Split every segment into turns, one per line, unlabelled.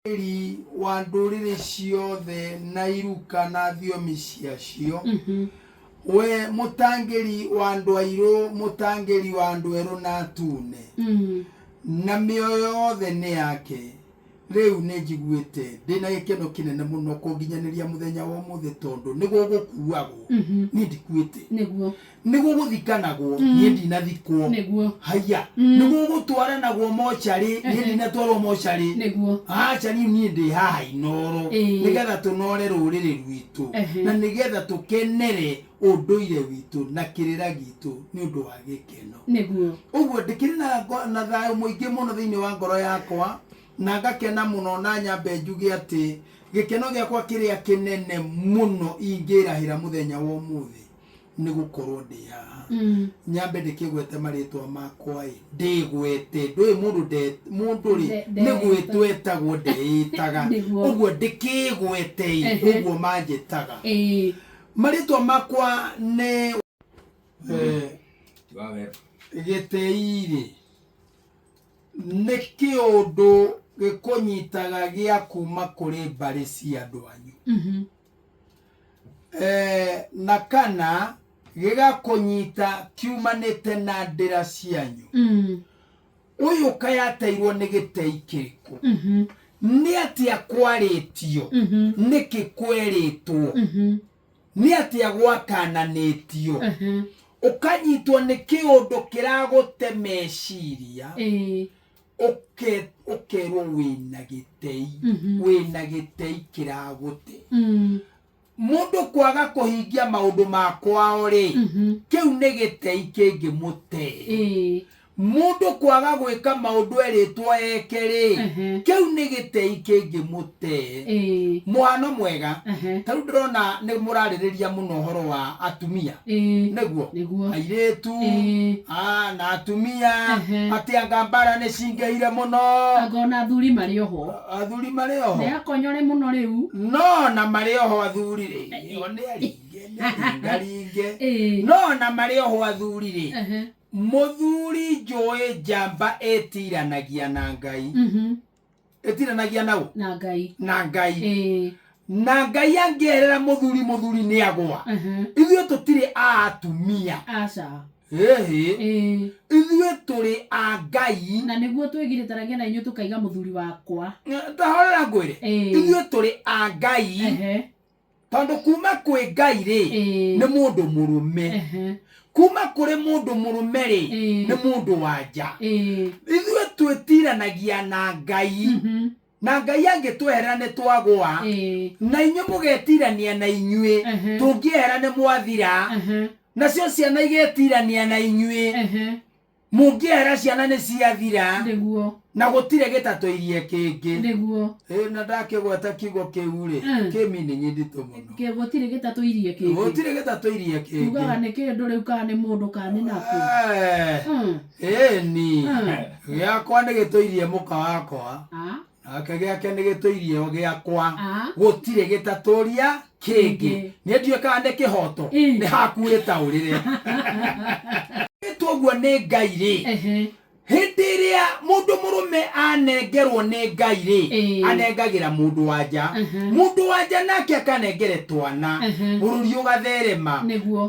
Mũrangĩri wa ndũrĩrĩ ciothe na iruka na thiomi ciacio, we mũtangĩri wa andũ airũ, mũtangĩri wa andũ erũ na atune, na mĩoyo yothe nĩ yake. Rĩu nĩ njiguĩte ndĩ na gĩkeno kĩnene mũno kũnginyanĩria mũthenya wa ũmũthĩ tondũ nĩ gũgũkuagwo, niĩ ndikuĩte. Nĩ gũgũthikanagwo, niĩ ndinathikwo. Haiya, nĩ gũgũtwaranagwo mocarĩ, niĩ ndinatwarwo mocarĩ. Aca, niĩ niĩ ndĩ haha Inooro nĩgetha tũnore rũrĩrĩ rwitũ na nĩgetha tũkenere ũndũire witũ na kĩrĩra gitũ nĩ ũndũ wa gĩkeno. Ũguo ndĩkĩrĩ na na thayũ mũingĩ mũno thĩinĩ wa ngoro yakwa na ngakena mũno, na nyambe njuge atĩ gĩkeno gĩakwa kĩrĩa kĩnene mũno ingĩrahĩra mũthenya wa ũmũthĩ nĩ gũkorwo ndĩ haha. Nyambe ndĩkĩgwete marĩtwa makwa ĩ, ndĩgwete ndũĩ mũndũ nde mũndũ rĩ nĩ gwĩtwo etagwo ndeĩtaga. Ũguo ndĩkĩgwete ĩ ũguo manjĩtaga. Marĩtwa makwa nĩ gĩtĩi rĩ nĩ kĩũndũ gĩkũnyitaga gĩa kuma kũrĩ mbarĩ cia andũ anyu. Na kana gĩgakũnyita kiumanĩte na ndĩra cianyu. Ũyũ kaĩ ateirwo nĩ gĩtei kĩrĩkũ? Nĩ atĩa kwarĩtio? Nĩkĩ kwerĩtwo? Nĩ atĩa gwakananĩtio? Ũkanyitwo nĩ kĩũndũ kĩragũte meciria, ũkerwo wĩna gĩtei, wĩna gĩtei kĩragũte. Mũndũ kwaga kũhingia maũndũ ma kwao rĩ, kĩu nĩ gĩtei kĩngĩmũte. Mũndũ kwaga gwĩka maũndũ erĩtwo eke rĩ, kĩu nĩ gĩtei kĩngĩmũte. Mũhano mwega, ta rĩu ndĩrona nĩ mũrarĩrĩria mũno ũhoro wa atumia. Nĩguo?
Nĩguo.
Airĩtu, na atumia, atĩ anga mbara nĩ cingĩhire mũno.
Anga ona athuri marĩ oho.
Athuri marĩ oho.
Nĩ akonyore mũno rĩu.
No ona marĩ oho athuri rĩ, o nĩ aringe, nĩ aringaringe. No ona marĩ oho athuri rĩ, Mũthuri njũĩ njamba ĩtiranagia na Ngai. Ĩtiranagia na ũ?
Na Ngai.
Na Ngai. Na Ngai angĩerera mũthuri, mũthuri nĩ agwa. Ithuĩ tũtirĩ a atumia.
Aca.
Ĩhĩ. Ithuĩ tũrĩ a Ngai.
Na nĩguo twĩgiritanagia na inyuĩ tũkaiga mũthuri wakwa.
Ta horera ngwĩre. Ithuĩ tũrĩ a Ngai. Tondũ kuma kwĩ Ngai rĩ, nĩ mũndũ mũrũme. Kuma kũrĩ mũndũ mũrũme rĩ, nĩ mũndũ wa nja. Ithuĩ twĩtiranagia na Ngai. Na Ngai angĩtweherera nĩ twagũa. Na inyuĩ mũgetirania na inyuĩ. Tũngĩehera nĩ mwathira. Nacio ciana igetirania na inyuĩ. Mũngĩehera ciana nĩ ciathira. Na gũtirĩ gĩtatũirie kĩngĩ. Ĩ, na ndakĩgweta kiugo kĩu rĩ, kĩ meaning nditũ mũno.
Gũtirĩ gĩtatũirie kĩngĩ.
Gũtirĩ gĩtatũirie kĩngĩ.
Tugaga nĩ kĩndũ rĩu kana nĩ mũndũ kana nĩ nakũ.
Ĩni. Gĩakwa nĩ gĩtũirie mũka wakwa. Nake gĩake nĩ gĩtũirie gĩakwa. Gũtirĩ gĩtatũria kĩngĩ. Niĩ ndiũĩ kana nĩ kĩhoto. Nĩ haku wĩtaũrĩre. Ũguo nĩ Ngai rĩ, hĩndĩ ĩrĩa mũndũ mũrũme anengerwo nĩ Ngai rĩ, anengagĩra mũndũ wa nja. Mũndũ wa nja nake akanengere twana, bũrũri ũgatherema.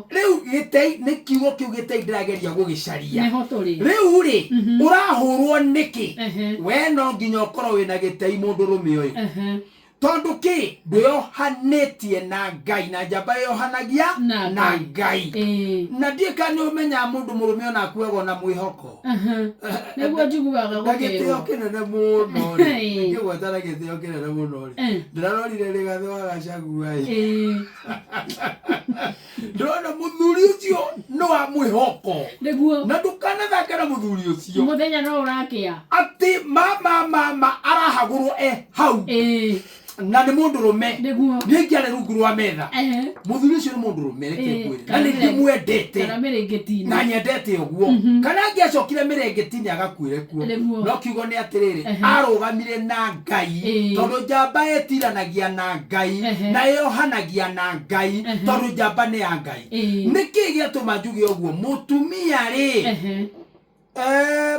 Rĩu gĩtei nĩ kiugo kĩu gĩtei ndĩrageria gũgĩcaria.
Nĩho tũrĩ.
Rĩu rĩ, ũrahũrwo nĩkĩ? We no nginya ũkorwo wĩna gĩtei mũndũrũme ũyũ. Tondũ kĩ? Ndwĩohanĩtie na Ngai, na njamba ĩyohanagia
Na
na
Ngai.
Ngai. Na ndiũĩ kana nĩ ũmenyaga mũndũ mũrũme ona akuaga ona mwĩhoko.
Nĩguo njiguaga
Na gĩtĩo
gũkĩrwo.
kĩnene mũno rĩ, ngĩgweta na gĩtĩo kĩnene mũno rĩ, ndĩrarorire Rigathĩ wa Gachagua ĩ. Ndĩrona mũthuri ũcio nĩ wa mwĩhoko. Na ndũkanathake na mũthuri ũcio.
Mũthenya no ũrakĩa.
Atĩ mama mama arahagũrwo e hau. Na nĩ mũndũrũme. Niĩ ingĩarĩ rungu rwa metha. Mũthuri ũcio nĩ mũndũrũme, reke ngwĩre. Na nĩ ndĩmwendete.
Kana mĩrĩngĩti-inĩ.
Na nyendete ũguo. Kana angĩacokire mĩrĩngĩti-inĩ agakuĩre kuo. No kiugo nĩ atĩrĩrĩ, arũgamire na Ngai. Tondũ njamba ĩtiranagia na Ngai. Na ĩyohanagia na Ngai. Tondũ njamba nĩ ya Ngai. Nĩkĩ gĩatũma njuge ũguo? Mũtumia rĩ,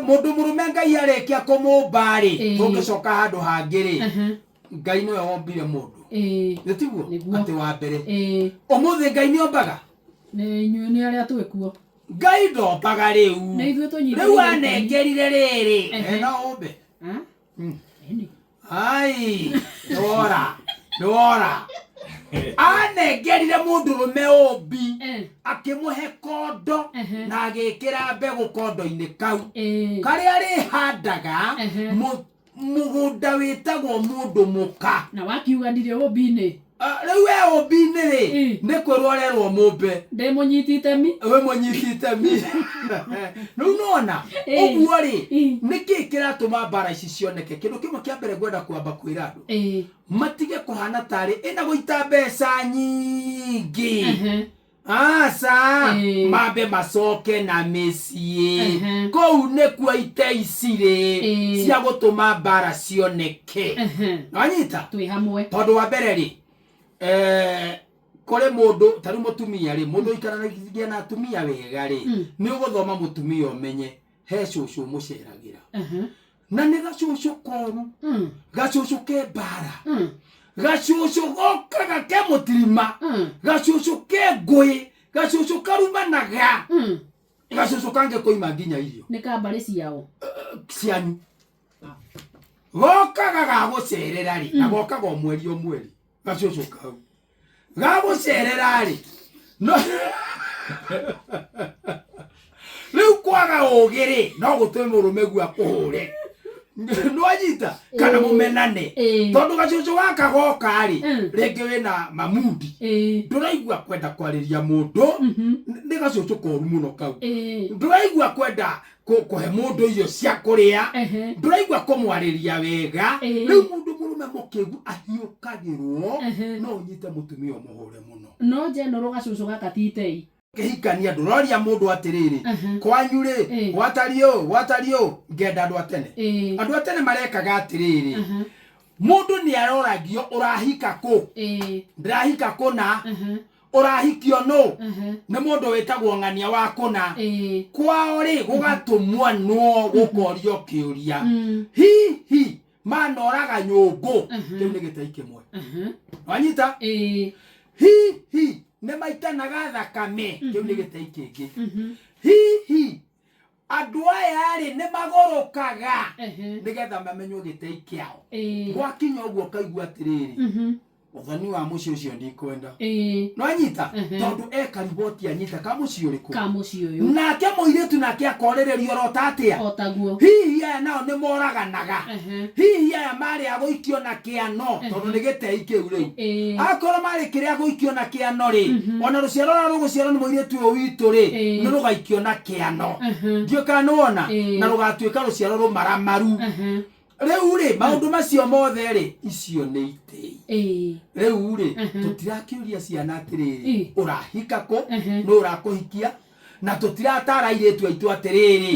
Mũndũ mũrũme Ngai arĩkia kũmũmba rĩ,
Ĩĩ.
tũngĩcoka handũ hangĩ rĩ,
Ehe.
Ngai nĩwe wombire mũndũ.
Ĩĩ.
Nĩ tiguo?
Nĩguo.
Atĩ wa mbere.
Ĩĩ.
Ũmũthĩ Ngai nĩ ombaga?
Nĩ inyuĩ nĩ arĩa twĩ kuo.
Ngai ndombaga rĩu.
Nĩ ithuĩ tũnyitĩrĩire
Rĩu
itemi.
anengerire rĩrĩ.
Ehe.
No ũmbe.
Ah? Ĩni.
Ai, nĩwora. Nĩwora. Anengerire mũndũrũme ũmbi.
Eh.
Akĩmũhe kondo
Ehe.
na agĩkĩra mbegũ kondo-inĩ kau.
Ĩĩ.
Karĩa arĩhandaga
Ehe.
Mũgũnda wĩtagwo mũndũ mũka.
Na wakiuga ndirĩ ũmbi-inĩ.
Rĩu we ũmbi-inĩ rĩ, nĩ kwĩrwo ũrerwo mũmbe.
Ndĩ mũnyiti itemi.
Wĩ mũnyiti itemi. Rĩu nĩwona, ũguo rĩ, nĩkĩ kĩratũma mbara ici cioneke? Kĩndũ kĩmwe kĩa mbere ngwenda kwamba kwĩra andũ, matige kũhana tarĩ ĩna gũita mbeca nyingĩ. Aca, mambe macoke na mĩciĩ. Kũu nĩkuo ite ici rĩ, cia gũtũma mbara cioneke. Wanyita?
Twĩ hamwe.
Tondũ wa mbere rĩ, kũrĩ mũndũ, ta rĩu mũtumia rĩ, mũndũ ũikaranagia na atumia wega rĩ, nĩ ũgũthoma mũtumia ũmenye he cũcũ ũmũceragĩra. Na nĩ gacũcũ koru, gacũcũ ke mbara, gacũcũ gokaga ke mũtirima, gacũcũ ke ngũĩ, gacũcũ karumanaga, gacũcũ kangĩkũima nginya irio.
Nĩ ka mbarĩ ciao.
Cianyu. Gokaga gagũcerera rĩ, na gokaga o mweri o mweri, gacũcũ kau. Gagũcerera rĩ, no rĩu kwaga ũgĩ rĩ, no gũtũme mũrũme guo akũhũre. Nĩwanyita? Kana mũmenane. Tondũ gacũcũ gaka goka rĩ, rĩngĩ wĩna mamundi. Ndũraigua kwenda kwarĩria mũndũ, nĩ gacũcũ koru mũno kau. Ndũraigua kwenda kũhe mũndũ irio cia kũrĩa, ndũraigua kũmwarĩria wega. Rĩu mũndũ mũrũme mũkĩgu ahiũkagĩrwo, no ũnyite mũtumia ũmũhũre mũno.
No njenũrwo gacũcũ gaka ti itei.
Kĩhikania ndũroria mũndũ atĩrĩrĩ, kwanyu rĩ, gwatariĩ ũũ, gwatariĩ ũũ, ngenda andũ a tene. Andũ a tene marekaga atĩrĩrĩ, mũndũ nĩ aroragio ũrahika kũ? Ndĩrahika kũna. Ũrahikio nũ? Nĩ mũndũ wĩtagwo ng'ania wa kũna. Kwao rĩ, gũgatũmwo nũũ gũkorio kĩũria. Hihi manoraga nyũngũ? Kĩu nĩ gĩtei kĩmwe. Wanyita? Hihi nĩ maitanaga thakame? Kĩu nĩ gĩtei kĩngĩ. Hihi andũ aya rĩ nĩ magũrũkaga nĩgetha mamenywo gĩtei kĩao. Gwakinya ũguo ũkaigua atĩrĩrĩ, ũthoni wa mũciĩ ũcio ndikwenda. Nĩwanyita? Tondũ eka riboti anyita ka mũciĩ ũrĩkũ?
Ka mũciĩ ũyũ.
Nake mũirĩtu nake akorĩrĩrio orota atĩa?
O taguo.
Hihi aya nao nĩ moraganaga. Hihi aya marĩ a gũikio na kĩano, tondũ nĩ gĩtei kĩu rĩu. Akorwo marĩ kĩrĩa gũikio na kĩano rĩ, ona rũciaro rũrĩa rũgũciarwo nĩ mũirĩtu ũyũ witũ rĩ, nĩ rũgaikio na kĩano. Ndiũĩ kana nĩwona? Na rũgatuĩka rũciaro rũmaramaru. Rĩu rĩ, maũndũ macio mothe rĩ, icio nĩ itĩi. Rĩu rĩ, tũtirakĩũria ciana atĩrĩrĩ, ũrahika kũ? Nũ ũrakũhikia? Na tũtiratara airĩtu aitũ atĩrĩrĩ,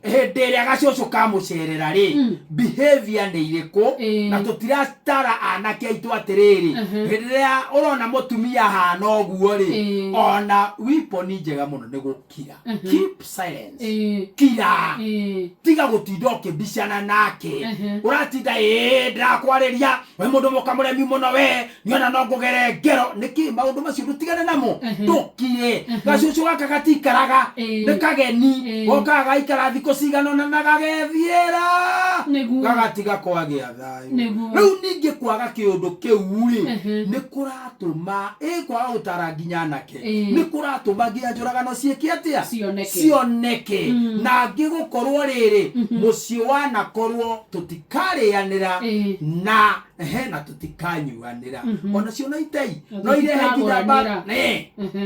hĩndĩ ĩrĩa gacũcũ kamũcerera rĩ, behavior nĩ irĩkũ? Na tũtiratara anake aitũ atĩrĩrĩ, hĩndĩ ĩrĩa ũrona mũtumia ahana ũguo rĩ, ona weapon njega mũno nĩ gũkira. Keep silence. Kira. Tiga gũtinda ũkĩmbicana nake. Ũratinda, ndĩrakwarĩria, we mũndũ mũka mũremi mũno we, nĩona no ngũgere ngero. Nĩkĩ maũndũ macio ndũtigane namo? Ndũkire. Gacũcũ gaka gatikaraga, nĩ kageni. Gokaga gaikara thikũ cigana ũna na gagethiĩra. Gagatiga kwagĩa thayũ. Rĩu ningĩ kwaga kĩũndũ kĩu rĩ, nĩ kũratũma, kwaga gũtara nginya anake. Nĩ kũratũma nginya njũragano ciĩke atĩa? Cioneke. Na angĩ gũkorwo rĩrĩ, mũciĩ wanakorwo tũtikarĩanĩra na na tũtikanyuanĩra. Ona cio no itei, no irehe nginya mbara.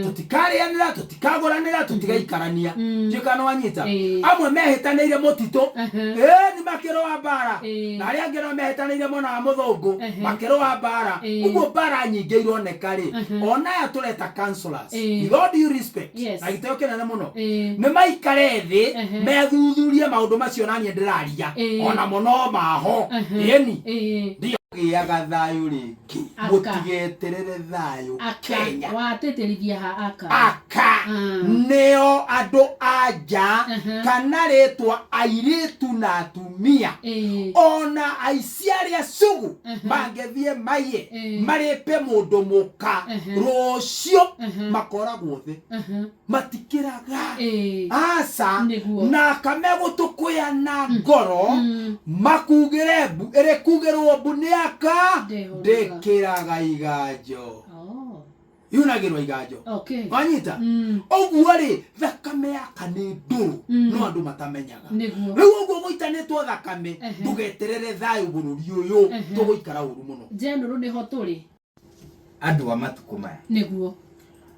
Tũtikarĩanĩra, tũtikagũranĩra, tũtigaikarania. Ndiũĩ kana nĩwanyita. Amwe mehĩtanĩire mũtitũ, nĩ makĩrũa mbara. Na arĩa angĩ no mehĩtanĩire mwena wa mũthũngũ, makĩrũa mbara. Ũguo mbara nyingĩ ironeka rĩ, ona aya tũreta counselors, with all due respect, na gĩtĩo kĩnene mũno, nĩ maikare thĩ, methuthurie maũndũ macio na niĩ ndĩraria, ona mo no maho. Ĩni. Ndio. Gĩaga thayũ rĩngĩ.
Aka.
Mũtigeterere thayũ
Aka.
Kenya.
Watĩtĩrithia ha aka.
Aka nĩo andũ a nja kana rĩtwa airĩtu na atumia. Ona aici arĩa cugu mangĩthiĩ maiye marĩpe mũndũ mũka rũciũ makoragwo thĩ matikĩraga aca.
Nĩguo.
Na kamegũtũkũya na ngoro makugĩre mbu ĩrĩkugĩrwo mbu nĩ aka.
Ndĩhonaga.
Ndĩkĩraga iganjo.
Oh.
Yunagĩrwo iganjo. Wanyita ũguo rĩ, thakame yaka nĩ ndũrũ no andũ matamenyaga. Rĩu ũguo gũitanĩtwo thakame, ndũgeterere thayũ bũrũri ũyũ. Tũgũikara ũru mũno.
General nĩho tũrĩ.
Andũ a matukũ maya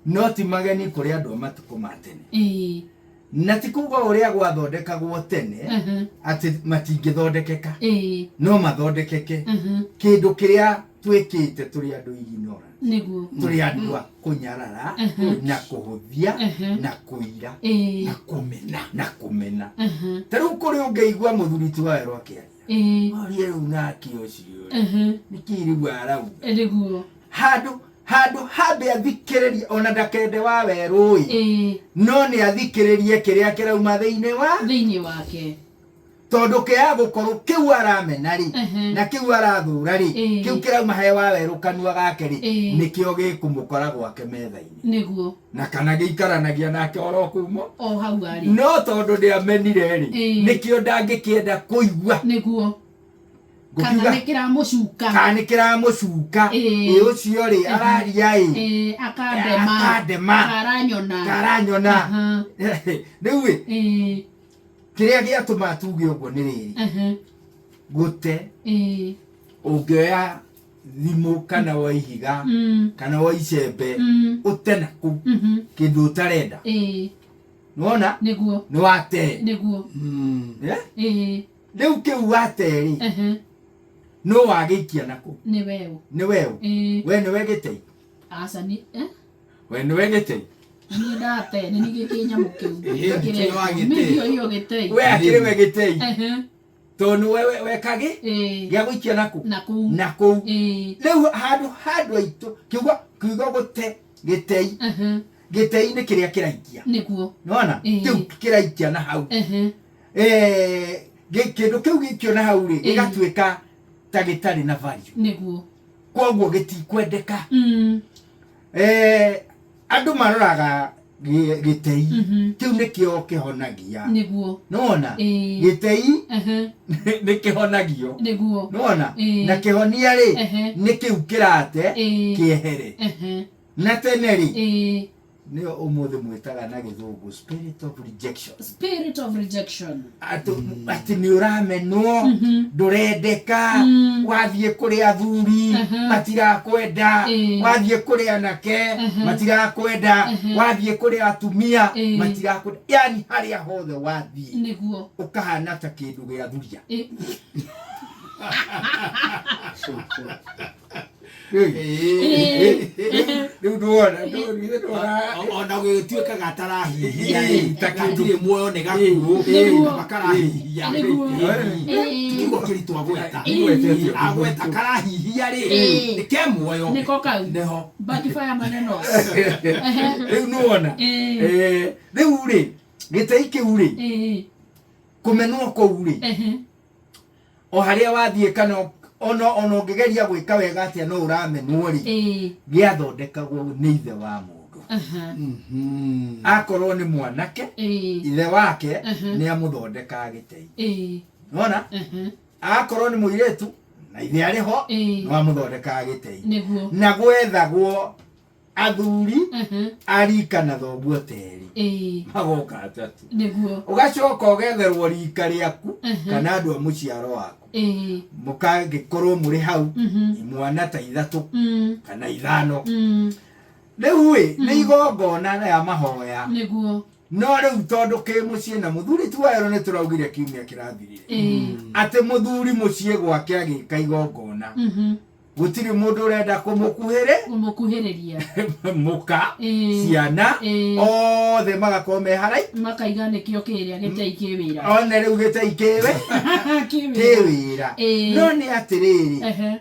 no ti mageni kũrĩ andũ a matukũ ma tene na ti kuga ũrĩa gwathondekagwo tene atĩ matingĩthondekeka, no mathondekeke. Kĩndũ kĩrĩa twĩkĩte tũrĩ andũ ignorant, tũrĩ andũ a kũnyarara na kũhũthia na kũira
na kũmena.
Na kũmena. Ta rĩu kũrĩ ũngĩigua mũthuri ti wa werũ akĩaria, orie rĩu nake ũcio rĩ, nĩkĩ rĩu arauga? Handũ handũ hambe athikĩrĩrie ona ndakende wa werũ ĩ, no nĩ athikĩrĩrie kĩrĩa kĩrauma thĩinĩ wa
Thĩinĩ wake.
Tondũ kĩaga gũkorwo kĩu aramena rĩ na kĩu arathũra rĩ, kĩu kĩrauma he wa werũ kanua gake rĩ, nĩkĩo gĩkũmũkora gwake metha-inĩ na kana gĩikaranagia nake oro kumo.
O hau arĩ.
No tondũ ndĩamenire rĩ, nĩkĩo ndangĩkĩenda kũigua.
Kana
Ngũkiuga
nĩ kĩramũcuka.
Kana nĩ kĩramũcuka. Ĩ ũcio rĩ araria ĩ.
Akandema.
Akandema.
Karanyona.
Karanyona. Rĩu ĩ, kĩrĩa gĩatũma tuge ũguo nĩ rĩrĩ, gũte ũngĩoya thimũ kana wa ihiga kana wa icembe ũte na kũu kĩndũ ũtarenda, nĩwona nĩ wate. Eh? Rĩu kĩu wate rĩ, no wagĩikia nakũ?
Nĩ weũ.
Nĩ weũ. We nĩwe gĩtei.
Aca ni eh?
We nĩwe gĩtei.
Niĩ ndate nĩ niĩ gĩkĩnyamũ kĩu.
Nĩkĩo wagĩte.
Nĩkĩo iyo gĩtei.
We akĩrĩ we gĩtei tondũ nĩwe wekagĩ gĩa gũikia nakũ?
Na kũu.
Na kũu. Rĩu handũ handũ aitũ kiugo kiugo gũte gĩtei, gĩtei nĩ kĩrĩa kĩraikia. Nĩwona kĩu kĩraikia na hau. Kĩndũ kĩu gĩikio na hau rĩ, gĩgatuĩka ta gĩtarĩ na value, koguo gĩtikwendeka. Andũ maroraga gĩtei kĩu nĩkĩo kĩhonagia. Nĩwona gĩtei nĩ kĩhonagio. Nĩwona na kĩhonia rĩ, nĩ kĩu kĩrate kĩehere. Na tene rĩ, nĩyo ũmũthĩ mwĩtaga na gĩthũngũ spirit of rejection.
Spirit of rejection.
Atĩ nĩ ũramenwo, ndũrendeka, wathiĩ kũrĩ athuri matirakwenda, wathiĩ kũrĩ anake matirakwenda, wathiĩ kũrĩ atumia matirakwenda, yani harĩa hothe wathiĩ ũkahana ta kĩndũ gĩa thuria. Rĩu ndwona
Ona gũgĩtuĩkaga atarahihia rĩ,
Ta kĩndũ-
gatirĩ muoyo, nĩ gakuũ. Kaba karahihia. Kiugo kĩritũ agweta. Agweta karahihia rĩ, nĩ ke muoyo.
Nĩko kau.
Nĩho.
Backfire maneno.
Rĩu nĩwona. Rĩu rĩ, gĩtei kĩu rĩ, kũmenwo kũu rĩ, o harĩa wathiĩ kana ona ona ũngĩgeria gwĩka wega atĩa no ũramenwo rĩ, gĩathondekagwo nĩ ithe wa mũndũ. Akorwo nĩ mwanake, ithe wake nĩ amũthondekaga gĩtei. Nona akorwo nĩ mũirĩtu na ithe arĩ ho, no amũthondekaga gĩtei. Na gwethagwo athuri arika na thoguo terĩ, magoka atatũ. Ũgacoka ũgetherwo rika rĩaku kana andũ a mũciaro waku, mũkagĩkorwo mũrĩ hau imwana ta ithatũ kana ithano. Rĩu ĩ nĩ igongona rĩa mahoya. No rĩu tondũ kĩ mũciĩ na mũthuri ti werũ, nĩ tũraugire kiumia kĩrathirire atĩ mũthuri mũciĩ gwake agĩka igongona, gũtirĩ mũndũ ũrenda kũmũkuhĩrĩ
Kũmũkuhĩrĩria.
Mũka, ciana, othe magakorwo me harai.
Makaiga nĩkĩo kĩrĩa gĩtei kĩ wĩra.
One rĩu gĩtei kĩwe
Kĩ
kĩ
wĩra.
Wĩra. No nĩ atĩrĩrĩ,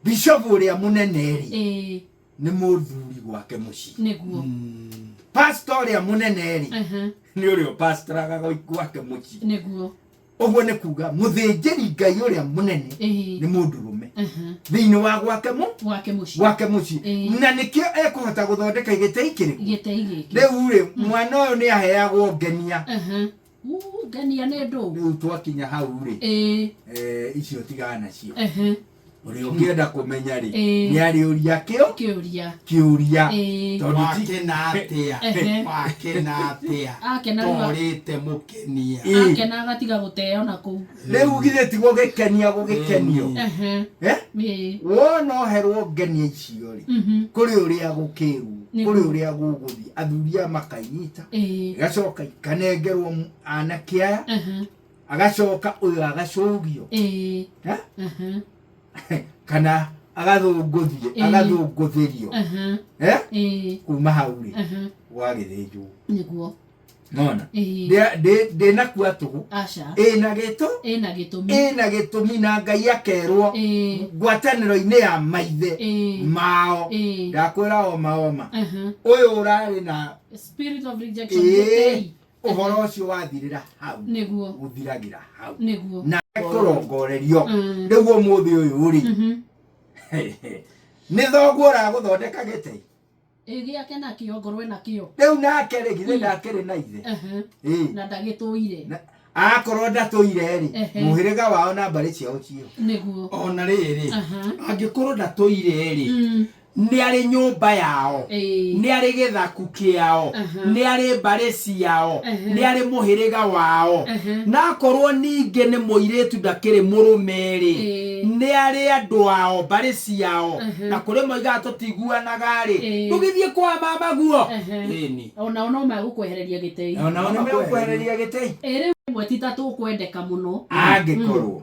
Bishopu ũrĩa mũnene rĩ, nĩ mũthuri gwake mũciĩ.
Nĩguo.
Pastor ũrĩa mũnene rĩ, nĩ ũrĩa ũpastoraga gwake mũciĩ.
Nĩguo.
Ũguo nĩ kuga mũthĩnjĩri Ngai ũrĩa mũnene nĩ mũndũrũme thĩinĩ wa gwake mũ
gwake mũciĩ.
Gwake mũciĩ. Na nĩkĩo ekũhota gũthondeka gĩtĩi kĩrĩkũ?
Gĩtĩi gĩkĩ.
Rĩu rĩ, mwana ũyũ nĩ aheagwo ngenia.
Ngenia nĩ ndũ.
Rĩu twakinya hau rĩ, icio tigana nacio. Ũrĩa ũngĩenda kũmenya rĩ, nĩ arĩũria kĩo
kĩũria.
Kĩũria. Tondũ ti
Wakena atĩa? Wakena atĩa?
Akena rĩu
Torĩte mũkenia.
Akena agatiga gũteo na kũu.
Rĩu githĩ ti gũgĩkenia gũgĩkenio? Eh? Wona oherwo ngenia icio rĩ, kũrĩ ũrĩa gũkĩrwo, kũrĩ ũrĩa gũgũthiĩ, athuri aya makainyita, igacoka ikanengerwo anake aya, agacoka ũyũ agacũgio. Eh? Kana agathũngũthie, agathũngũthĩrio. Eh? Kuma hau rĩ, gwagĩthĩnjwo.
Nĩguo.
Nona ndĩnakua tũhũ.
Aca.
Ĩna gĩtũ,
ĩna gĩtũmi.
Ĩna gĩtũmi na Ngai akerwo ngwatanĩro-inĩ ya maithe mao. Ndakwĩra oma oma. Ũyũ ũrarĩ na
spirit of rejection, gĩtĩi.
Ũhoro ũcio wathirĩra hau.
Nĩguo.
Ũthiragĩra hau.
Nĩguo.
Na kũrongorerio. Rĩu ũmũthĩ ũyũ rĩ, nĩ thoguo ũragũthondeka gĩtĩi.
Gĩake nakĩo ngorwo ena kĩo.
Rĩu nake rĩ, githĩ ndakĩrĩ na ithe?
Na ndagĩtũire.
Akorwo ndatũire rĩ, mũhĩrĩga wao na mbarĩ ciao ciĩho.
Nĩguo.
Ona rĩrĩ, angĩkorwo ndatũire rĩ, nĩ arĩ nyũmba yao, nĩ arĩ gĩthaku kĩao, nĩ arĩ mbarĩ ciao, nĩ arĩ mũhĩrĩga wao. Na akorwo ningĩ nĩ mũirĩtu ndakĩrĩ mũrũme rĩ, nĩ arĩ andũ ao, mbarĩ ciao, na kũrĩ moigaga tũtiguanaga rĩ, ndũgĩthiĩ kwa mama guo. Ĩni.
Onao no magũkwehereria gĩtĩi.
Onao nĩ megũkwehereria gĩtĩi.
Rĩu rĩmwe ti ta tũkwendeka mũno.
Angĩkorwo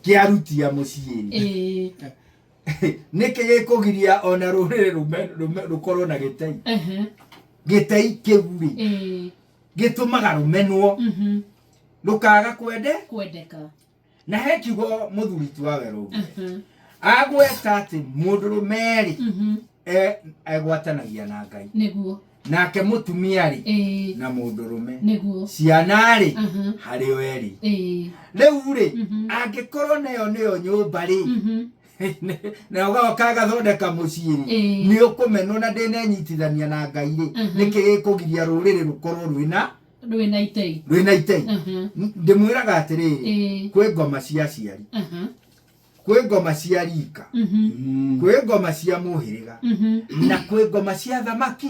kĩarutia mũciĩ rĩ, nĩkĩ gĩkũgiria ona rũrĩrĩ rũkorwo na gĩtĩi? Gĩtĩi kĩu rĩ, gĩtũmaga rũmenwo, rũkaga kwende
kwendeka.
Na he kiugo mũthuri ti wa werũ agweta atĩ mũndũrũme rĩ, egwatanagia na Ngai.
Nĩguo.
Nake mũtumia rĩ, na mũndũrũme.
Nĩguo.
Ciana rĩ, harĩ o erĩ. Rĩu rĩ, angĩkorwo nayo nĩyo nyũmba rĩ, na ũgoka agathondeka mũciĩ rĩ, nĩ ũkũmenwo na ndĩnenyitithania na Ngai rĩ, nĩkĩ gĩkũgiria rũrĩrĩ rũkorwo rwĩna
rwĩna itei?
Rwĩna itei. Ndĩmwĩraga atĩrĩrĩ, kwĩ ngoma cia aciari, kwĩ ngoma cia rika, kwĩ ngoma cia mũhĩrĩga, na kwĩ ngoma cia thamaki.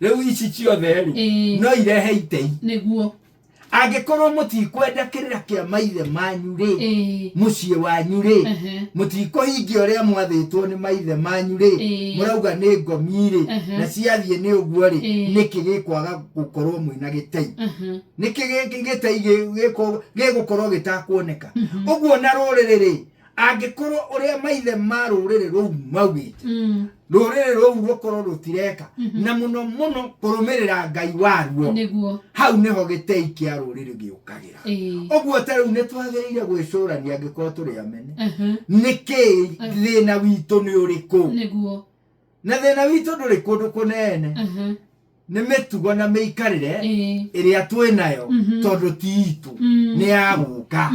Rĩu ici ciothe rĩ, no irehe itei.
Nĩguo.
Angĩkorwo mũtikwenda kĩrĩra kĩa maithe manyu rĩ, mũciĩ wanyu rĩ, mũtikũhingia ũrĩa mwathĩtwo nĩ maithe manyu rĩ, mũrauga nĩ ngomi rĩ, na ciathiĩ nĩ ũguo rĩ, nĩkĩ gĩkwaga gũkorwo mwĩna gĩtei? Nĩkĩ gĩtei gĩgũkorwo gĩtakuoneka ũguo na rũrĩrĩ rĩ, angĩkorwo ũrĩa maithe ma rũrĩrĩ rũu maugĩte, rũrĩrĩ rũu rũkorwo rũtireka, na mũno mũno kũrũmĩrĩra Ngai waruo?
Nĩguo.
Hau nĩho gĩtei kĩa rũrĩrĩ gĩũkagĩra. Ũguo ta rĩu nĩ twagĩrĩire gwĩcũrania, angĩkorwo tũrĩ amene, nĩkĩ thĩna witũ nĩ ũrĩkũ?
Nĩguo.
Na thĩna witũ ndũrĩ kũndũ kũnene, nĩ mĩtugo na mĩikarĩre ĩrĩa twĩ nayo, tondũ ti itũ, nĩ ya gũka,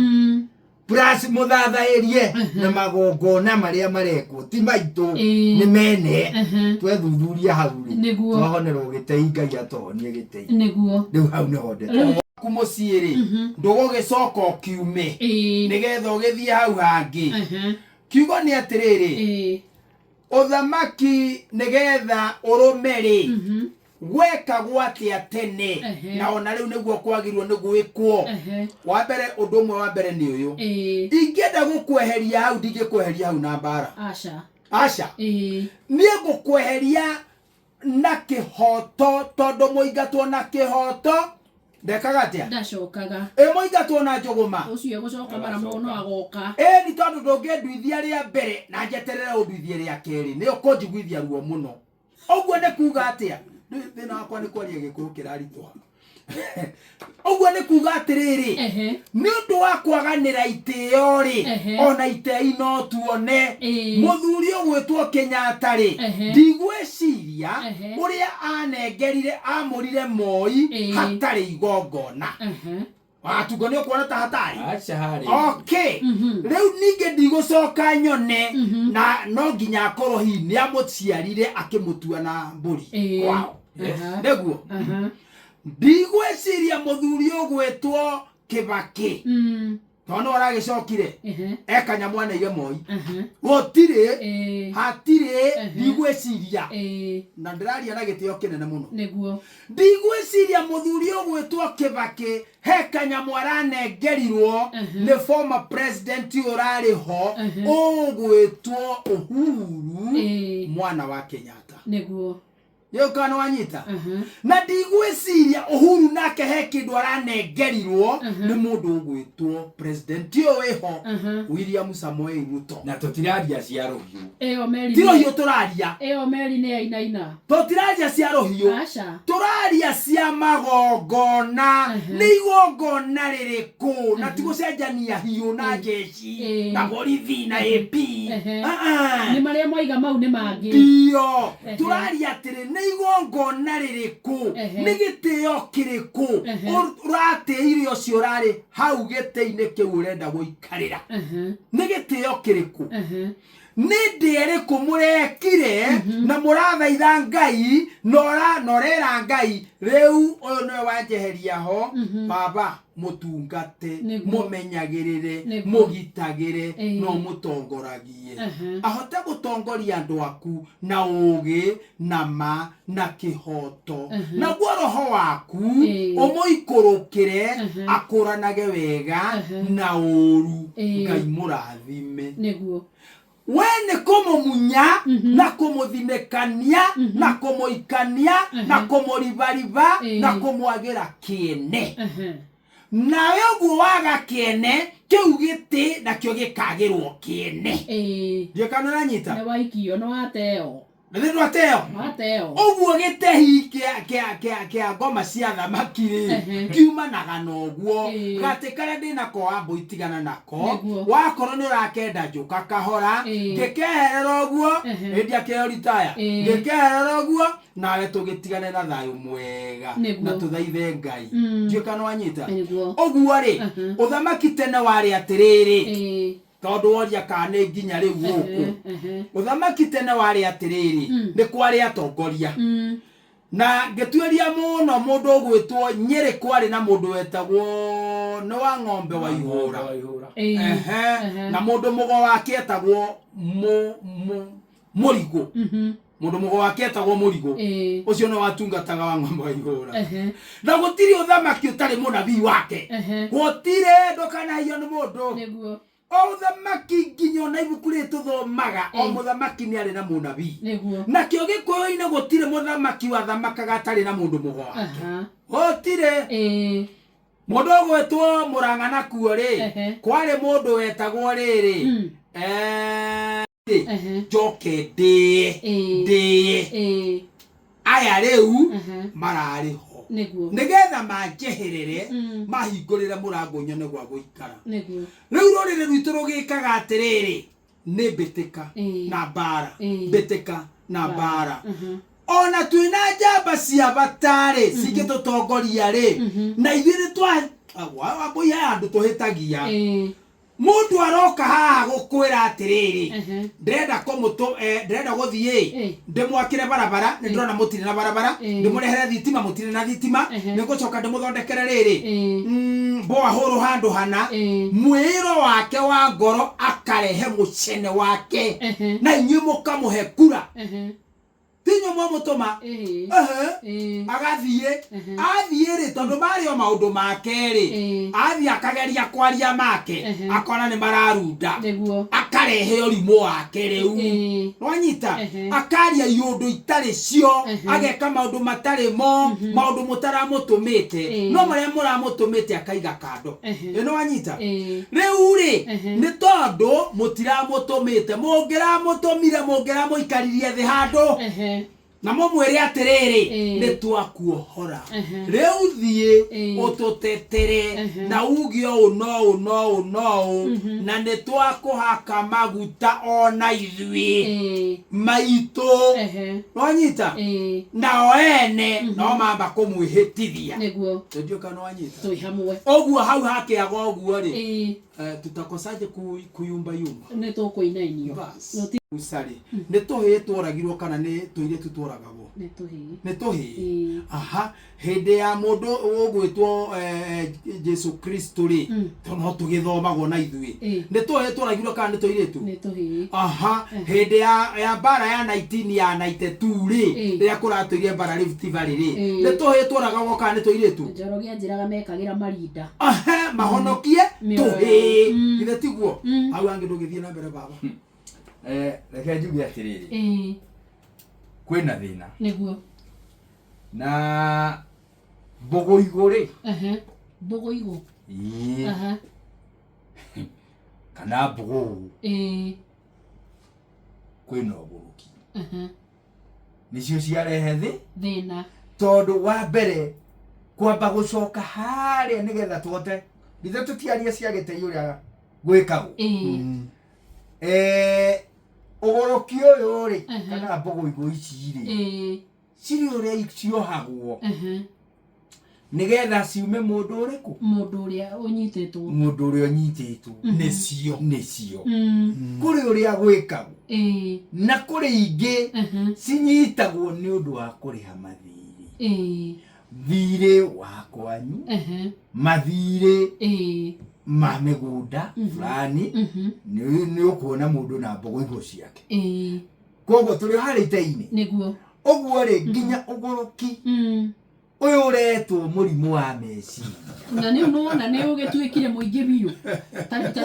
plus mũthathaĩrie na magongona marĩa marekwo ti maitũ, nĩ mene. Twethuthuria hau rĩ, twahonerwo gĩtei, Ngai atohonie gĩtei. Rĩu hau nĩho ndeto.
Ku mũciĩ rĩ, ndũgũgĩcoka ũkiume nĩgetha ũgĩthiĩ hau hangĩ. Kiugo nĩ atĩrĩrĩ, ũthamaki nĩgetha ũrũme rĩ, gwekagwo atĩa tene? Na ona rĩu nĩguo kwagĩrĩirwo nĩ gwĩkwo. Wa mbere, ũndũ ũmwe wa mbere nĩ ũyũ: ingĩenda gũkweheria hau, ndingĩkweheria hau na mbara.
Aca.
Aca. Niĩ ngũkweheria na kĩhoto, tondũ mũingatwo na kĩhoto ndekaga atĩa?
Ndacokaga.
Ĩ mũingatwo na njũgũma?
Ũcio egũcoka mara mũno agoka.
Ĩni, tondũ ndũngĩnduithia rĩa mbere na njeterere ũnduithie rĩa kerĩ, nĩ ũkũnjiguithia ruo mũno. Ũguo nĩ kuga atĩa? Rĩu thĩna wakwa nĩ kwaria Gĩkũyũ kĩraritũha. Ũguo nĩ kuga atĩrĩrĩ,
Ehe.
nĩ ũndũ wa kwaganĩra itĩo rĩ,
Ehe.
ona itei no tuone.
Ĩĩ.
Mũthuri ũgwĩtwo Kenyatta rĩ,
Ehe.
ndigwĩciria
Ehe.
ũrĩa anengerire amũrire Moi
Ĩĩ.
hatarĩ igongona.
Ehe.
Watungo nĩ ũkuona ta hatarĩ.
Aca harĩ.
Okay.
Mhm.
Rĩu ningĩ ndigũcoka nyone
Mhm.
na no nginya akorwo hihi nĩ amũciarire akĩmũtua na mbũri
Ĩĩ.
kwao.
Yes.
Aha.
Nĩguo
Aha.
ndigwĩciria mũthuri ũgwĩtwo Kĩbakĩ
Mm.
tondũ nĩwe ũragĩcokire
Ehe.
ekanyamũ aneire Moi.
Aha.
Gũtirĩ,
Ĩĩ.
hatirĩ.
Ehe.
Ndigwĩciria,
Ĩĩ.
na ndĩraria na gĩtĩo kĩnene mũno,
Nĩguo.
ndigwĩciria mũthuri ũgwĩtwo Kĩbakĩ he kanyamũ aranengerirwo
Mhm.
nĩ former president ũrarĩ ho
Mhm.
ũgwĩtwo Uhuru
Ĩĩ.
mwana wa Kenyatta.
Nĩguo.
Rĩu kana wanyita?
Aha.
Na ndigwĩciria Uhuru nake he kĩndũ aranengerirwo
Mhm.
nĩ mũndũ ũgwĩtwo president ũyũ wĩho,
Aha.
William Samoei Ruto.
Na tũtiraria cia rũhiũ.
Ĩyo meri.
Ti rũhiũ tũraria.
Ĩyo meri nĩ yainaina.
Tũtiraria cia rũhiũ.
Aca.
Tũraria cia magongona.
Mhm.
Nĩ igongona rĩrĩkũ? Na ti gũcenjania hiũ na njeci
Ĩĩ.
na borithi na AP.
Ehe.
Ah, ah.
Nĩ marĩa mwaiga mau nĩ mangĩ.
Ndio.
Ehe.
Tũraria atĩrĩ, nĩ igongona rĩrĩkũ,
Ehe.
nĩ gĩtĩo kĩrĩkũ
Ehe.
ũratĩire ũcio ũrarĩ hau gĩtĩ-inĩ kĩu ũrenda gũikarĩra?
Ehe.
Nĩ gĩtĩo kĩrĩkũ?
Ehe.
Nĩ ndĩ ĩrĩkũ mũrekire na mũrathaitha Ngai na ũrera Ngai rĩu ũyũ nĩwe wanjeheria ho?
Mhm.
Baba, mũtungate,
Nĩguo.
mũmenyagĩrĩre,
Nĩguo.
mũgitagĩre,
Ĩĩ.
na ũmũtongoragie
Ehe.
ahote gũtongoria andũ aku na ũũgĩ na ma na kĩhoto.
Mhm.
Naguo roho waku
Ĩĩ.
ũmũikũrũkĩre,
Mhm.
akũranage wega
Mhm.
na ũũru.
Ĩĩ.
Ngai mũrathime.
Nĩguo.
We nĩ kũmũmunya
Mhm.
na kũmũthinĩkania
Mhm.
na kũmũikania
Mhm.
na kũmũribariba
Ĩĩ.
na kũmwagĩra kĩene.
Ehe.
Nawe ũguo waga kĩene kĩu gĩtĩ nakĩo gĩkagĩrwo kĩene.
Ĩĩ.
Ndiũ kana ũranyita?
Nĩ waikio, nĩ wateo.
Nĩ ndwateo.
Wateo.
Ũguo gĩtehi kĩa ngoma cia thamaki rĩ,
Ehe.
kiumanaga na ũguo.
Ĩĩ.
Gatĩ karĩa ndĩnako wambũi tigana nako.
Nĩguo.
Wakorwo nĩ ũrakenda njũka kahora,
Ĩĩ.
ngĩkeherera ũguo,
Ehe.
ĩndi akĩheo ritaya,
Ĩĩ.
ngĩkeherera ũguo nawe tũgĩtigane na thayũ mwega
Nĩguo.
na tũthaithe Ngai.
Mm.
Ndiũĩ kana wanyita?
Nĩguo.
Ũguo rĩ,
Mhm.
ũthamaki tene warĩ atĩrĩrĩ,
Ĩĩ.
tondũ woria kana nĩ nginya rĩu gũkũ,
Ehe. Ehe.
ũthamaki tene warĩ atĩrĩrĩ,
Mm.
nĩ kwarĩ atongoria.
Mm.
Na ngĩtuĩria mũno mũndũ ũgwĩtwo Nyĩrĩ, kwarĩ na mũndũ wetagwo nĩ wa ng'ombe wa ihũra.
Waihũra.
Ĩĩ.
Ehe.
Ehe.
Na mũndũ mũgo wake etagwo Mũrigũ.
Mhm.
Mũndũ mũgo wake etagwo Mũrigũ.
Ĩĩ.
Ũcio nĩ watungataga wa ng'ombe wa ihũra.
Ehe.
Na gũtirĩ ũthamaki ũtarĩ mũnabii wake.
Ehe.
Gũtirĩ, ndũkanahio nĩ mũndũ.
Nĩguo.
O ũthamaki, nginya ona ibuku rĩrĩ tũthomaga, o
Ĩĩ.
mũthamaki nĩ arĩ na mũnabii.
Nĩguo.
Nakĩo gĩkũyũ-inĩ gũtirĩ mũthamaki wathamakaga atarĩ na mũndũ mũgo wake.
Aha.
Gũtirĩ.
Ĩĩ.
Mũndũ ũgwĩtwo Mũrang'ana kuo rĩ,
Ehe.
kwarĩ mũndũ wetagwo rĩrĩ,
Mm.
eh,
Ehe.
njoke ndĩe
Ĩĩ.
ndĩe
Ĩĩ.
aya rĩu
Ehe.
mararĩ ho
Nĩguo.
nĩgetha manjeherere,
Mm.
mahingũrĩre mũrango nyone gwa gũikara.
Nĩguo.
Rĩu rũrĩrĩ rwitũ rũgĩkaga atĩrĩrĩ, nĩ mbĩtĩka
Ĩĩ.
na mbara,
Ĩĩ.
mbĩtĩka na mbara.
Mhm.
Ona twĩna njamba cia batarĩ cingĩtũtongoria rĩ,
Mhm.
na ithuĩ nĩ twa wambũi aya andũ tũhĩtagia.
Ĩĩ.
Mũndũ aroka haha gũkwĩra atĩrĩrĩ,
Ehe.
ndĩrenda kũmũtũ ndĩrenda gũthiĩ
Ĩĩ.
ndĩmwakĩre barabara, nĩ ndĩrona mũtirĩ na barabara,
Ĩĩ.
ndĩmũrehere thitima, mũtirĩ na thitima,
Ehe.
nĩ ngũcoka ndĩmũthondekere rĩrĩ,
Ĩĩ.
mboa hũrũ handũ hana.
Ĩĩ.
Mwĩro wake wa ngoro akarehe mũcene wake,
Ehe.
na inyuĩ mũkamũhe kura.
Ehe.
Ti inyuĩ mwamũtũma.
Ĩĩ.
Ehe.
Ĩĩ.
Agathiĩ.
Ehe.
Athiĩ rĩ, tondũ marĩ o maũndũ make rĩ,
Ĩĩ.
athiĩ akageria kwaria make,
Ehe.
akona nĩ mararunda,
Nĩguo.
akarehe ũrimũ wake rĩu.
Ĩĩ.
Nwanyita?
Ehe.
Akaria iũndũ itarĩ cio,
Ehe.
ageka maũndũ matarĩ mo, maũndũ mũtaramũtũmĩte,
Ĩĩ.
no marĩa mũramũtũmĩte akaiga kando.
Ehe.
Ĩ nĩwanyita?
Ĩĩ.
Rĩu rĩ,
Ehe.
nĩ tondũ mũtiramũtũmĩte. Mũngĩramũtũmire, mũngĩramũikaririe thĩ handũ
Ehe.
Na mũmwĩre atĩrĩrĩ,
Ĩĩ.
nĩ twakuohora, rĩu thiĩ ũtũtetere na uge ũũ no ũũ no ũũ no ũũ, na nĩ twakũhaka maguta ona ithuĩ maitũ. Nwanyita? Nao ene no mamba kũmwĩhĩtithia. Ndio kana wanyita?
Twĩ hamwe.
Ũguo hau hakĩaga ũguo rĩ, tutakosaje kuyumbayumba?
Nĩ tũkũinainio.
Bas. Usarĩ nĩ tũhĩĩ tworagirwo kana nĩ tũirĩtu tworagagwo?
Nĩ tũhĩĩ.
Nĩ tũhĩĩ. Aha, hĩndĩ ya mũndũ ũgwĩtwo Jesu Kristo rĩ, to no tũgĩthomagwo na ithuĩ, nĩ tũhĩĩ tworagirwo kana nĩ tũirĩtu?
Nĩ tũhĩĩ.
Aha, hĩndĩ ya mbara ya 19 ya 92 rĩ, rĩrĩa kũratũire mbara Rift Valley rĩ, nĩ tũhĩĩ tworagagwo kana nĩ tũirĩtu?
Njoroge anjĩraga mekagĩra marinda.
Aha, mahonokie
Mĩoyo.
tũhĩĩ. Githĩ tiguo? Hau angĩ ndũgĩthiĩ na mbere, baba.
Reke njuge atĩrĩrĩ, kwĩna thĩna na mbũgũ igũ rĩ.
Mbũgũ igũ.
Ĩĩ, kana mbũgũ kwĩna ũgũrũki, nĩcio ciarehe thĩ
Thĩna.
Tondũ wa mbere kwamba gũcoka harĩa nĩgetha tũhote, githĩ tũtiarie cia gĩtei ũrĩa gwĩkagwo? Ũgũrũki ũyũ rĩ, kana mbũgũ igũ ici rĩ, cirĩ ũrĩa ciohagwo nĩgetha ciume mũndũ ũrĩkũ?
Mũndũ ũrĩa ũnyitĩtwo.
Mũndũ ũrĩa ũnyitĩtwo.
Nĩcio.
Nĩcio. Kũrĩ ũrĩa gwĩkagwo na kũrĩ ingĩ cinyitagwo nĩ ũndũ wa kũrĩha mathirĩ, thirĩ wa kwanyu, mathirĩ ma mĩgũnda fulani. Nĩ ũkuona mũndũ na mbũgũ igũ ciake. Koguo tũrĩ o harĩa itei-inĩ. Ũguo rĩ, nginya ũgũrũki ũyũ ũretwo mũrimũ wa meciria.
Na nĩ nĩwona nĩ ũgĩtuĩkire mũingĩ biũ.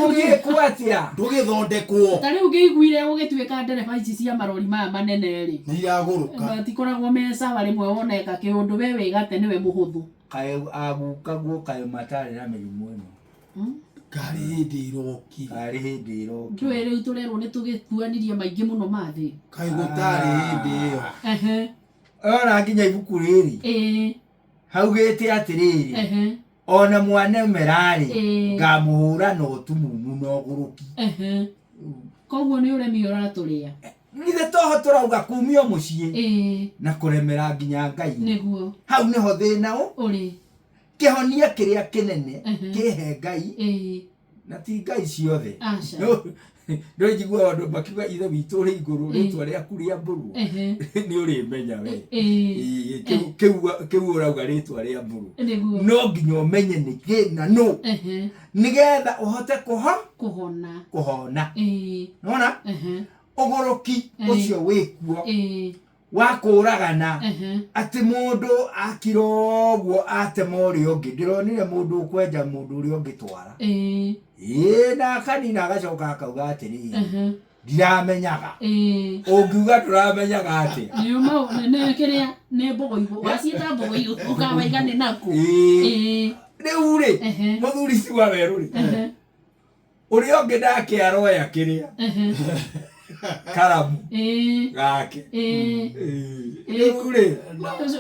Ũgĩkwo atĩa?
Ndũgĩthondekwo.
Ta rĩu ngĩiguire ũgĩtuĩka ndereba ici cia marori maya manene rĩ,
Nĩ iragũrũka.
Matikoragwo me sawa, rĩmwe woneka kĩũndũ we wĩgate nĩwe mũhũthũ.
Kaĩ agukagwo kaĩ matarĩ na mĩrimũ ĩno?
Karĩ hĩndĩ irokire.
Karĩ hĩndĩ ĩrokire.
Ndũĩ rĩu tũrerwo nĩ tũgĩkuanirie maingĩ mũno ma thĩ.
Kaĩ gũtarĩ hĩndĩ ĩyo.
Ona nginya ibuku rĩrĩ haugĩte atĩrĩrĩ, ona mwanemera-rĩ, ngamũhũra na ũtumumu na ũgũrũki.
Koguo nĩ ũremi ũratũrĩa.
Githĩ toho tũrauga kumio mũciĩ na kũremera nginya Ngai? Hau nĩho thĩna ũ
Ũrĩ.
Kĩhonia kĩrĩa kĩnene kĩhe Ngai, na ti Ngai ciothe.
Aca.
Ndå njiguaga andå makiuga, "Ithe witũ ũrĩ igũrũ, rĩtwa rĩaku rĩambũrwo." Nĩ ũrĩmenya we. Ĩĩ, kĩu ũrauga rĩtwa rĩambũrwo, no nginya ũmenye nĩ kĩ na nũ, nĩgetha ũhote kũho
Kũhona.
Kũhona. Nona ũgũrũki ũcio wĩkuo wa kũragana, atĩ mũndũ akira ũguo atema ũrĩa ũngĩ. Ndĩronire mũndũ ũkwenja mũndũ ũrĩa ũngĩ twara, ĩĩ, na akanina, agacoka akauga atĩrĩrĩ, "Ndiramenyaga." Ũngiuga ndũramenyaga atĩa?
Nĩ kĩrĩa nĩ mbũgũ igũ waciĩta mbũgũ igũ ũkawaiga nĩ naku.
Ĩĩ. Rĩu rĩ, mũthuri ci wa werũ rĩ, ũrĩa ũngĩ nake aroya kĩrĩa karamu gake. Ĩĩ. Rĩu rĩ,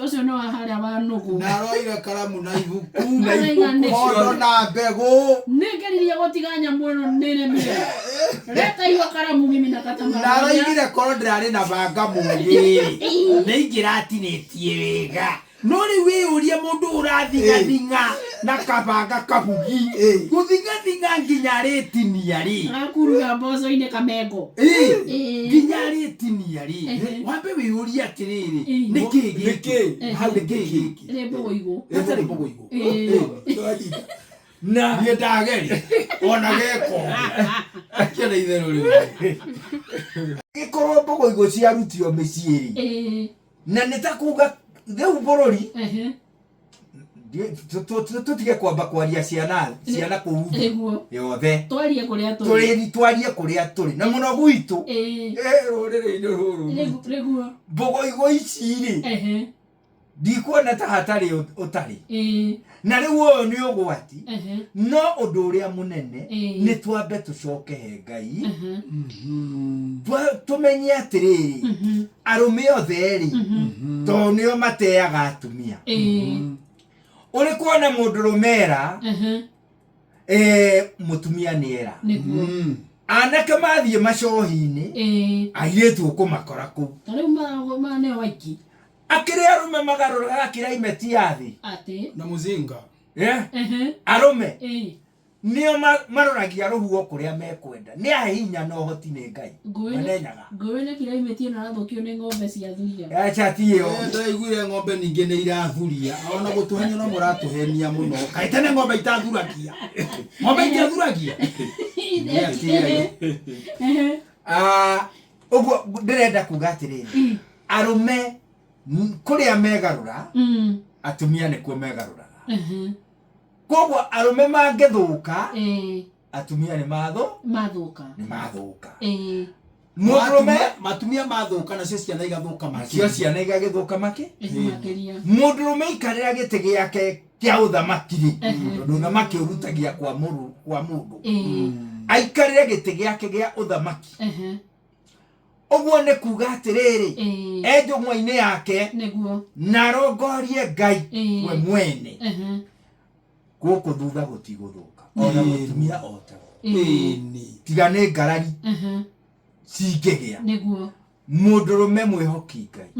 Ũcio nĩ wa harĩa wa nũgũ.
Na aroire karamu na ibuku,
na
Araiga
ibuku
mondo
ciothe.
na mbegũ.
Nĩ ngeririe gũtiga nyamũ ĩno, nĩremire. Leta hiyo karamu, mimi nakata
Na
mara.
aroigire korwo ndĩrarĩ na banga mũgĩ nĩ ingĩratinĩtie wega, no rĩu wĩyũrie, mũndũ ũrathingathinga na kabanga kahugi, gũthingathinga nginya arĩtinia rĩ?
Arakuruga mboco-inĩ kamengo.
Ĩ, nginya arĩtinia rĩ, wambe wĩyũrie atĩrĩrĩ, nĩkĩ gĩkĩ?
Nĩkĩ?
Hau nĩkĩ gĩkĩ?
Nĩ mbũgũ igũ.
Hatarĩ mbũgũ igũ.
Na
Niĩ ndageria ona geko kĩona itherũ rĩu.
Gĩkorwo mbũgũ igũ ciarutio mĩciĩ rĩ, na nĩ ta kuga rĩu bũrũri tũtige kwamba kwaria ciana kũu thĩ yothe.
Twarie kũrĩa tũrĩ.
Tũrĩ twarie kũrĩa tũrĩ na mũno gwitũ. Rũrĩrĩ-inĩ rũrũ rwitũ, mbũgũ igũ ici rĩ, ndikuona ta hatarĩ ũtarĩ. Na rĩu ũyũ nĩ ũgwati. No ũndũ ũrĩa mũnene nĩ twambe tũcoke he Ngai, tũmenye atĩrĩrĩ, arũme othe rĩ, tondũ nĩo mateaga atumia. Ũrĩ kuona mũndũrũme era mũtumia nĩ era.
Nĩguo.
Anake mathiĩ macohi-inĩ, airĩtu ũkũmakora kũu.
Ta rĩu ma nĩo aingĩ.
Akĩrĩ arũme magarũraga kĩraimeti ya thĩ.
Atĩ.
Na mũzinga.
Arũme nĩo maroragia rũhuho kũrĩa mekwenda. Nĩ ahe hinya na ũhoti nĩ Ngai. Mwene Nyaga.
Ngũĩ nĩ kĩraimeti ĩno ĩrathũkio nĩ ng'ombe cia thuria.
Acha ti ĩyo.
Ndaiguire ng'ombe ningĩ nĩ irathuria. Ona gũtũhenia no mũratũhenia mũno. Kaĩ tene ng'ombe itathuragia? Ng'ombe itiathuragia?
Ũguo ndĩrenda kuga atĩrĩrĩ, arũme kũrĩa megarũra, atumia nĩkuo megarũraga. Koguo arũme mangĩthũka, atumia nĩ mathũ
mathũka.
Nĩ mathũka. Mũndũrũme
matumia mathũka, nacio ciana igathũka.
Nacio ciana igagĩthũka
makĩ makĩria.
Mũndũrũme ikarĩra gĩtĩ gĩake kĩa ũthamaki rĩ, tondũ ũthamaki ũrutagia kwa mũrũ kwa mũndũ, aikarĩre gĩtĩ gĩake gĩa ũthamaki. Ũguo nĩ kuga atĩrĩrĩ, e njũng'wa-inĩ yake
nĩguo
na arongorie Ngai we mwene, gũkũ thutha gũtigũthũka ona mũtumia o taguo. Tiga nĩ ngarari cingĩgĩa.
Nĩguo.
Mũndũrũme mwĩhoki Ngai,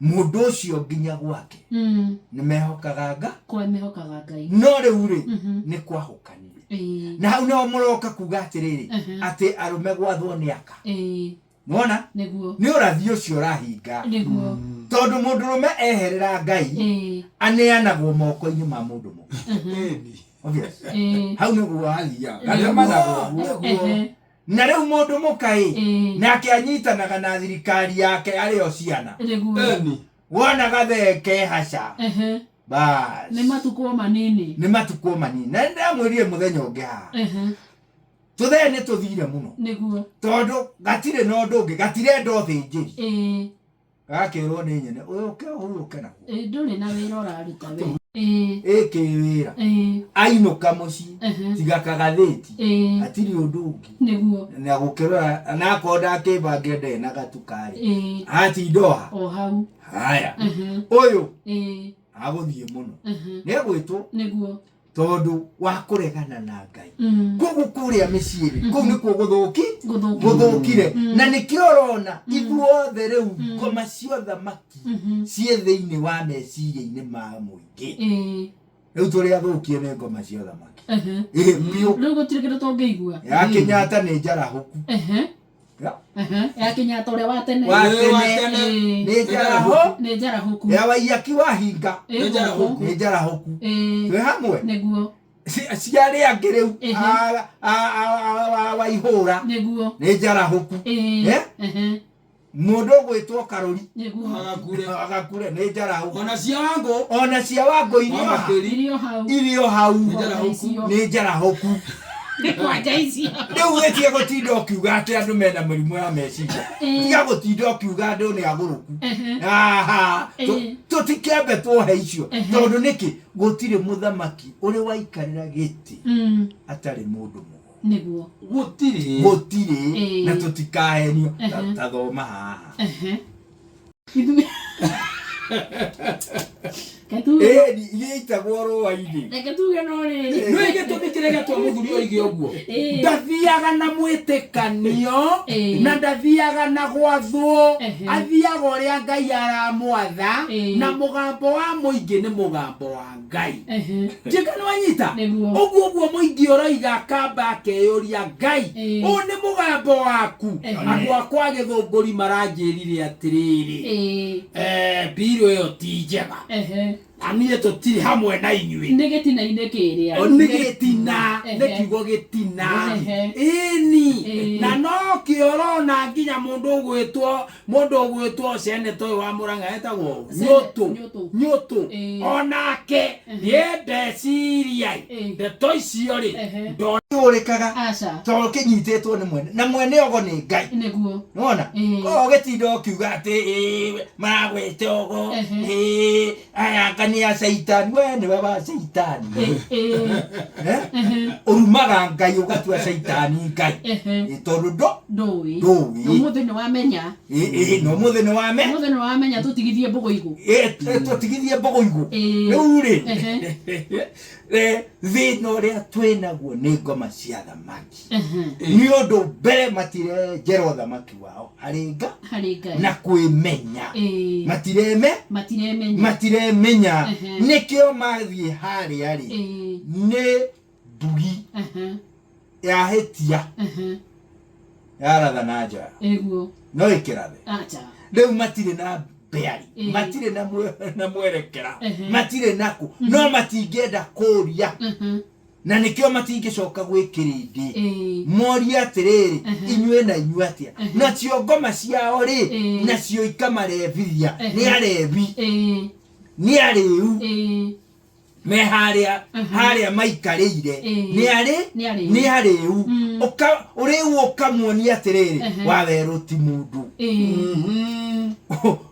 mũndũ ũcio nginya gwake nĩ mehokaga nga
kwa mehokaga Ngai.
No rĩu rĩ, nĩ kwahũkanire. Na hau nĩho mũroka kuga atĩrĩrĩ, atĩ arũme gwathwo nĩ aka. Nĩwona?
Nĩguo.
Nĩ ũrathi ũcio ũrahinga.
Nĩguo.
Tondũ mũndũrũme eherera Ngai, aneanagwo moko-inĩ ma mũndũ mũka. Obvious. Hau nĩguo wathiaga gatemanagwo ũguo. Na rĩu mũndũ mũka ĩ, nake anyitanaga na thirikari yake arĩ o ciana.
Nĩguo.
Wona gathee ke haca, bas.
Nĩ matukũ manini.
Nĩ matukũ manini. Na nĩndamwĩrire mũthenya ũngĩ haha, tũthee nĩ tũthire mũno.
Nĩguo.
Tondũ gatirĩ na ũndũ ũngĩ, gatirenda ũthĩnjĩri. Gakĩrwo nĩ nyene, ũyũ ũke ũhurũke naguo.
Ndũrĩ na wĩra ũraruta we.
Ĩkĩ wĩra. Ainũka mũciĩ, tiga kagathĩti, hatirĩ ũndũ ũngĩ.
Nĩguo.
Na gũkĩrora na akorwo ndakĩbangire ndarĩ na gatukarĩ, atinda oha
o hau.
Haya, ũyũ agũthiĩ mũno, nĩ egwĩtwo.
Nĩguo.
Tondũ wa kũregana na Ngai. Koguo kũrĩa mĩciĩ rĩ, kũu nĩkuo gũthũki
gũthũki
gũthũkire. Na nĩkĩo ũrona ithuothe rĩu ngoma cia ũthamaki ciĩ thĩinĩ wa meciria-inĩ ma mũingĩ. Rĩu tũrĩ athũkie nĩ ngoma cia ũthamaki. Ĩ biũ.
Rĩu gũtirĩ kĩndũ tũngĩigua.
Ya Kenyatta nĩ njarahũku. Ya.
Ya Kenyatta ũrĩa wa tene.
Wa
Wa
tene.
tene.
Nĩ njarahũ
Nĩ njarahũku.
Ya Waiyaki wahinga.
Ĩ gũkũ.
Nĩ njarahũku. Twĩ hamwe.
Nĩguo.
Cia arĩa angĩ rĩu Waihũra
Nĩguo.
nĩ njarahũku. Mũndũ ũgwĩtwo Karũri.
Nĩguo.
Agakure.
Agakure nĩ njarahũku.
Ona cia Wangũ.
Ona cia Wangũ irio
Wa makĩri.
Irio hau.
Irio hau.
Njarahũku.
Nĩ njarahũku.
Nĩ kwanja icio.
Rĩu gĩtige gũtinda ũkiuga atĩ andũ mena mĩrimũ ya meciria. Tiga gũtinda ũkiuga andũ nĩ agũrũku. Aha, tũtikĩambe tuohe icio. Tondũ nĩkĩ gũtirĩ mũthamaki ũrĩ waikarĩra gĩtĩ atarĩ mũndũ mũgo?
Nĩguo.
Gũtirĩ.
Gũtirĩ. Na tũtikahenio. Ta thoma haha.
Ithuĩ Reke tuge.
Ĩni iria itagwo rũa-inĩ.
Reke tuge no rĩrĩ.
Nĩ gĩtũmi kĩrĩa gĩatũma mũthuri oige ũguo.
Ndathiaga na mwĩtĩkanio na ndathiaga na gwathwo. Athiaga ũrĩa Ngai aramwatha. Na mũgambo wa mũingĩ nĩ mũgambo wa Ngai. Njĩka nĩ wanyita.
Nĩguo.
Ũguo ũguo mũingĩ ũroiga akamba akeyũria, Ngai, ũyũ nĩ mũgambo waku? Andũ akwa Gĩthũngũri maranjĩrire atĩrĩrĩ, mbirũ ĩyo ti njega, na niĩ tũtirĩ hamwe na inyuĩ.
Nĩ gĩtina-inĩ kĩrĩa.
Nĩ gĩtina. Nĩ kiugo gĩtina. Ĩni. Na no kĩo ũrona nginya mũndũ ũgwĩtwo seneta ũyũ wa Mũrang'a etagwo Nyũtũ.
Nyũtũ.
Nyũtũ. Onake niĩ ndeciria ndeto icio rĩ.
Gĩtingĩhũrĩkaga
Aca.
Tondũ kĩnyitĩtwo nĩ mwene na mwene ogo nĩ Ngai.
Nĩguo.
Nĩwona?
Ĩĩ.
Koguo ũgĩtinda ũkiuga atĩ ĩĩ, maragwĩte ogo, ĩĩ, aya anga nĩ a caitani, we nĩwe wa caitani.
Ĩĩ.
Eh? Ũrumaga Ngai ũgatua caitani Ngai. Ĩ, tondũ ndo
Ndũĩ.
Ndũĩ.
Ũmũthĩ nĩ wamenya.
Ĩ, ĩ, na ũmũthĩ nĩ wame
Ũmũthĩ nĩ wamenya tũtigithie mbũgũ igũ.
Ĩ, tũtigithie mbũgũ igũ. Rĩu rĩ, thĩna ũrĩa twĩnaguo nĩ ngoma cia thamaki, nĩ ũndũ mbere matirenjera ũthamaki wao harĩ nga
Harĩ Ngai.
Na kwĩmenya. Matireme
Matiremenya.
Matiremenya. Nĩkĩo mathiĩ harĩa rĩ, nĩ mbugi yahĩtia yaratha na njoya. No ĩkĩrathe.
Aca.
Rĩu matirĩ na mbeari, matirĩ na mwerekera, matirĩ naku no matingĩenda kũria, na nĩkĩo matingĩcoka gwĩ kĩrĩndĩ morie atĩrĩrĩ, inyuĩ na inyuĩ atĩa? Nacio ngoma ciao rĩ, nacio ikamarebithia. Nĩ arebi, nĩ arĩu me harĩa harĩa maikarĩire. Nĩ arĩ
Nĩ arĩu.
Nĩ arĩu. Ũrĩu ũkamuonia atĩrĩrĩ, wawerũ ti mũndũ.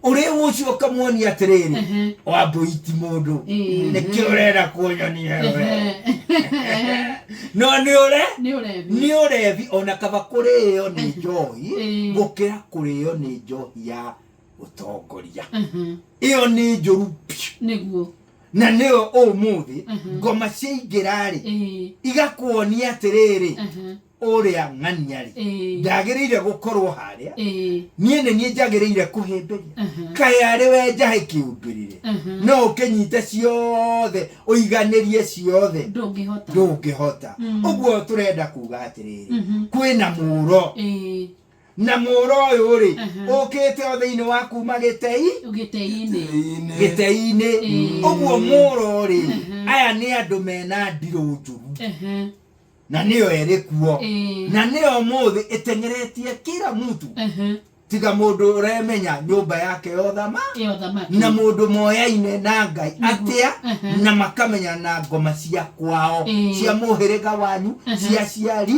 Ũrĩu ũcio ũkamuonia atĩrĩrĩ, wambũi ti mũndũ. Nĩkĩ ũrenda kuonyonia we? No nĩ ũre
Nĩ ũrebi.
Nĩ ũrebi. Ona kaba kũrĩo nĩ njohi gũkĩra kũrĩo nĩ njohi ya ũtongoria. Ĩyo nĩ njũru piũ. Na nĩyo ũmũthĩ ngoma ciaingĩra rĩ, igakuonia atĩrĩrĩ, ũrĩa ng'ania rĩ, ndagĩrĩire gũkorwo harĩa. Niĩ nĩ niĩ njagĩrĩire kũhĩmbĩria. Kaĩ arĩ we njahe kĩũmbĩrĩre, no ũkĩnyite ciothe, ũiganĩrie ciothe?
Ndũngĩhota.
Ndũngĩhota. Ũguo tũrenda kuga atĩrĩrĩ, kwĩna mũro, na mũro ũyũ rĩ, ũkĩte o thĩinĩ wa kuma gĩtei
Gĩtei-inĩ.
Gĩtei-inĩ. Ũguo mũro rĩ, aya nĩ andũ mena ndirũ njũru, na nĩyo ĩrĩ kuo, na nĩyo mũthĩ ĩteng'eretie kila mtu, tiga mũndũ ũremenya nyũmba yake ya ũthama
Ya ũthamaki.
Na mũndũ moyaine na Ngai atĩa, na makamenya na ngoma cia kwao, cia mũhĩrĩga wanyu, cia ciari.